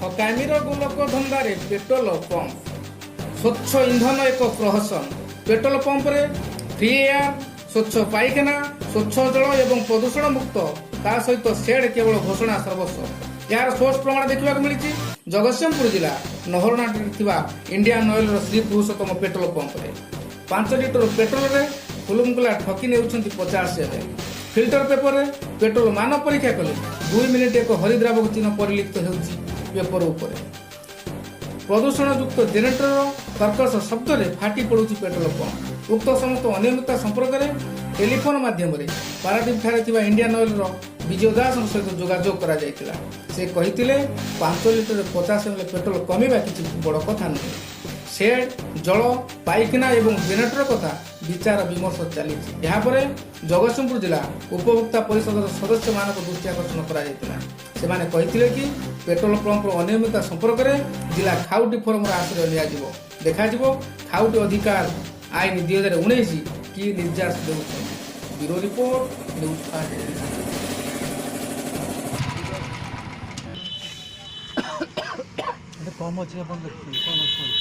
ଠକାମିର ଗୋଲକ ଧନ୍ଦାରେ petrol pump. ସ୍ୱଚ୍ଛ ଇନ୍ଧନ ଏକ ପ୍ରହସନ। ପେଟ୍ରୋଲ ପମ୍ପରେ ଫ୍ରି ଏୟାର, ସ୍ୱଚ୍ଛ ପାଇଖାନା, ସ୍ୱଚ୍ଛ ଜଳ ଏବଂ ପ୍ରଦୂଷଣ ମୁକ୍ତ, ତା ସହିତ ସେଡ୍ କେବଳ ଘୋଷଣା ସର୍ବସ୍ୱ। ଏହାର ସ୍ପଷ୍ଟ ପ୍ରମାଣ ଦେଖିବାକୁ ମିଳିଛି ଜଗତସିଂହପୁର ଜିଲ୍ଲା ନହରଣାଠାରେ ଥିବା ଇଣ୍ଡିଆନ୍ ଅଏଲର ଶ୍ରୀ ପୁରୁଷୋତ୍ତମ ପେଟ୍ରୋଲ ପମ୍ପରେ। 5 ଲିଟର ପେଟ୍ରୋଲରେ ଖୁଲମଖୁଲା ଠକି ନେଉଛନ୍ତି 50 ଏମ୍। ଫିଲ୍ଟର ପେପରରେ ପେଟ୍ରୋଲ ମାନ ପରୀକ୍ଷା କଲେ 2 ମିନିଟ୍ ଏକ ହରିଦ୍ରାବକ ଚିହ୍ନ ପରିଲିଖିତ ହେଉଛି ପେପର ଉପରେ। ପ୍ରଦୂଷଣଯୁକ୍ତ ଜେନେରେଟରର କର୍କଶ ଶବ୍ଦରେ ଫାଟି ପଡୁଛି ପେଟ୍ରୋଲ ପମ୍ପ। ଉକ୍ତ ସମସ୍ତ ଅନିୟମିତତା ସମ୍ପର୍କରେ ଟେଲିଫୋନ ମାଧ୍ୟମରେ ପାରାଦୀପଠାରେ ଥିବା ଇଣ୍ଡିଆନ୍ ଅଏଲର ବିଜୟ ଦାସଙ୍କ ସହିତ ଯୋଗାଯୋଗ କରାଯାଇଥିଲା। ସେ କହିଥିଲେ, 5 ଲିଟରରେ 50 ଏମ୍ ପେଟ୍ରୋଲ କମିବା କିଛି ବଡ଼ କଥା ନୁହେଁ। ସେଡ୍, ଜଳ, ପାଇଖାନା ଏବଂ ଜେନେରେଟର କଥା ବିଚାର ବିମର୍ଶ ଚାଲିଛି। ଏହାପରେ ଜଗତସିଂହପୁର ଜିଲ୍ଲା ଉପଭୋକ୍ତା ପରିଷଦର ସଦସ୍ୟମାନଙ୍କ ଦୃଷ୍ଟି ଆକର୍ଷଣ କରାଯାଇଥିଲା। ସେମାନେ କହିଥିଲେ କି ପେଟ୍ରୋଲ ପମ୍ପର ଅନିୟମିତତା ସମ୍ପର୍କରେ ଜିଲ୍ଲା ଖାଉଟି ଫୋରମର ଆଶ୍ରୟ ନିଆଯିବ। ଦେଖାଯିବ ଖାଉଟି ଅଧିକାର ଆଇନ 2019 କି ନିର୍ଯାସ ଦେଉଛନ୍ତି। Bureau report, news fast Odisha. ଏତେ କମ୍ ଅଛି, ଆପଣ ଦେଖୁଛନ୍ତି କ'ଣ କୁହନ୍ତୁ।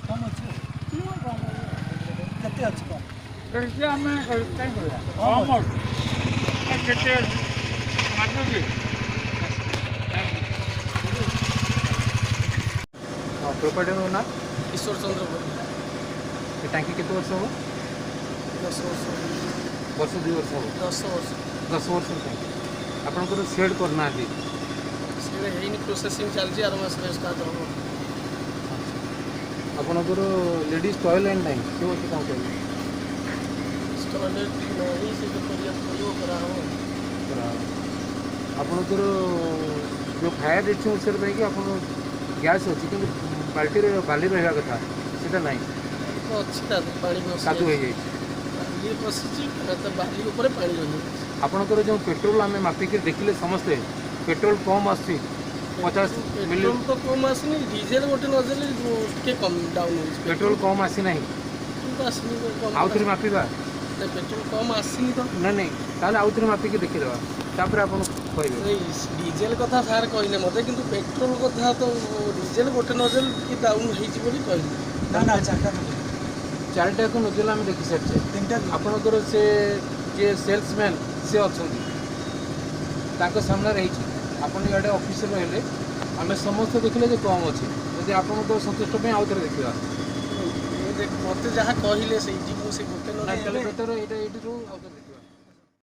କମ୍ ଅଛି, କେତେ ଅଛି କମ୍? କେତେ ଆମେ କାହିଁ କରିବା? କମ୍ ଅଛି, କେତେ ଅଛି ମାଗୁଛି। ହଁ, ପ୍ରୋପର୍ଟିର ନାଁ? ଈଶ୍ୱର ଚନ୍ଦ୍ର ପରିଡ଼ା। ଏ ଟାଙ୍କି କେତେ ବର୍ଷ ହେବ? 10 ବର୍ଷ। ବର୍ଷ 2 ବର୍ଷ ହେବ? 10 ବର୍ଷ। 10 ବର୍ଷ ଟାଙ୍କି। ଆପଣଙ୍କର ସେଡ୍ କରିନାହାନ୍ତି? ସେଇଟା ହେଇନି, ପ୍ରୋସେସିଂ ଚାଲିଛି, ଆର ମାସରେ ଷ୍ଟାର୍ଟ ହେବ। ଆପଣଙ୍କର ଲେଡ଼ିଜ୍ ଟଏଲେଟ୍ ନାହିଁ, ସେ ଅଛି, କ'ଣ କହିବେ? ଟଏଲେଟ୍ ନାହିଁ, ସେଇଟା କରିବାକୁ ପଡ଼ିବ, କରାହେବ। କରାହବ। ଆପଣଙ୍କର ଯେଉଁ ଫାୟାର ଏକ୍ସଟିଂଗୁଇସର ପାଇଁକି ଆପଣ ଗ୍ୟାସ୍ ଅଛି, କିନ୍ତୁ ବାଲ୍ଟିରେ ବାଲି ରହିବା କଥା, ସେଇଟା ନାହିଁ। ତ ଅଛି, ତା ଦେହରେ ପାଣି ପଶି କାଦୁଅ ହେଇଯାଇଛି। ବାଲି ପଶିଛି ତ, ବାଲି ଉପରେ ପାଣି ରହିଯାଇଛି। ଆପଣଙ୍କର ଯେଉଁ ପେଟ୍ରୋଲ ଆମେ ମାପିକି ଦେଖିଲେ ସମସ୍ତେ, ପେଟ୍ରୋଲ କମ୍ ଆସୁଛି 50 ମିଲି। ପେଟ୍ରୋଲ ତ କମ୍ ଆସୁନି, ଡିଜେଲ ଗୋଟେ ନଜେଲ ଟିକେ କମ୍ ଡାଉନ୍ ହେଉଛି। ପେଟ୍ରୋଲ କମ୍ ଆସିନାହିଁ? ତ ଆସିନି କମ୍। ଆଉ ଥରେ ମାପିବା। ନାଇଁ, ପେଟ୍ରୋଲ କମ୍ ଆସିନି ତ। ନାଇଁ ନାଇଁ, ତାହେଲେ ଆଉ ଥରେ ମାପିକି ଦେଖିଦେବା, ତାପରେ ଆପଣ କହିବେ। ନାଇଁ, ଡିଜେଲ କଥା ସାର୍ କହିଲେ ମୋତେ, କିନ୍ତୁ ପେଟ୍ରୋଲ କଥା ତ ଡିଜେଲ ଗୋଟେ ନଜେଲ ଟିକେ ଡାଉନ୍ ହେଇଛି ବୋଲି କହିଲେ। ନା ନା, ଚାରିଟା ନଜେଲ। ଚାରିଟାକୁ ନଜେଲ ଆମେ ଦେଖି ସାରିଛେ। ତିନିଟା। ଆପଣଙ୍କର ସେ ଯିଏ ସେଲ୍ସମ୍ୟାନ୍ ସେ ଅଛନ୍ତି, ତାଙ୍କ ସାମ୍ନାରେ ହେଇଛି। ଆପଣ ଇଆଡ଼େ ଅଫିସରେ ରହିଲେ, ଆମେ ସମସ୍ତେ ଦେଖିଲେ ଯେ କମ୍ ଅଛି। ଯଦି ଆପଣଙ୍କ ସନ୍ତୁଷ୍ଟ ପାଇଁ ଆଉ ଥରେ ଦେଖିବା। ମୁଁ ଦେଖ, ମୋତେ ଯାହା କହିଲେ ସେଇଠି ମୁଁ ସେ ଗୋଟେ ନାଇଁ, ତାହେଲେ ନଜେଲ ବେଟର ଏଇଟା ଏଇଠିରୁ ଆଉ ଥରେ ଦେଖିବା।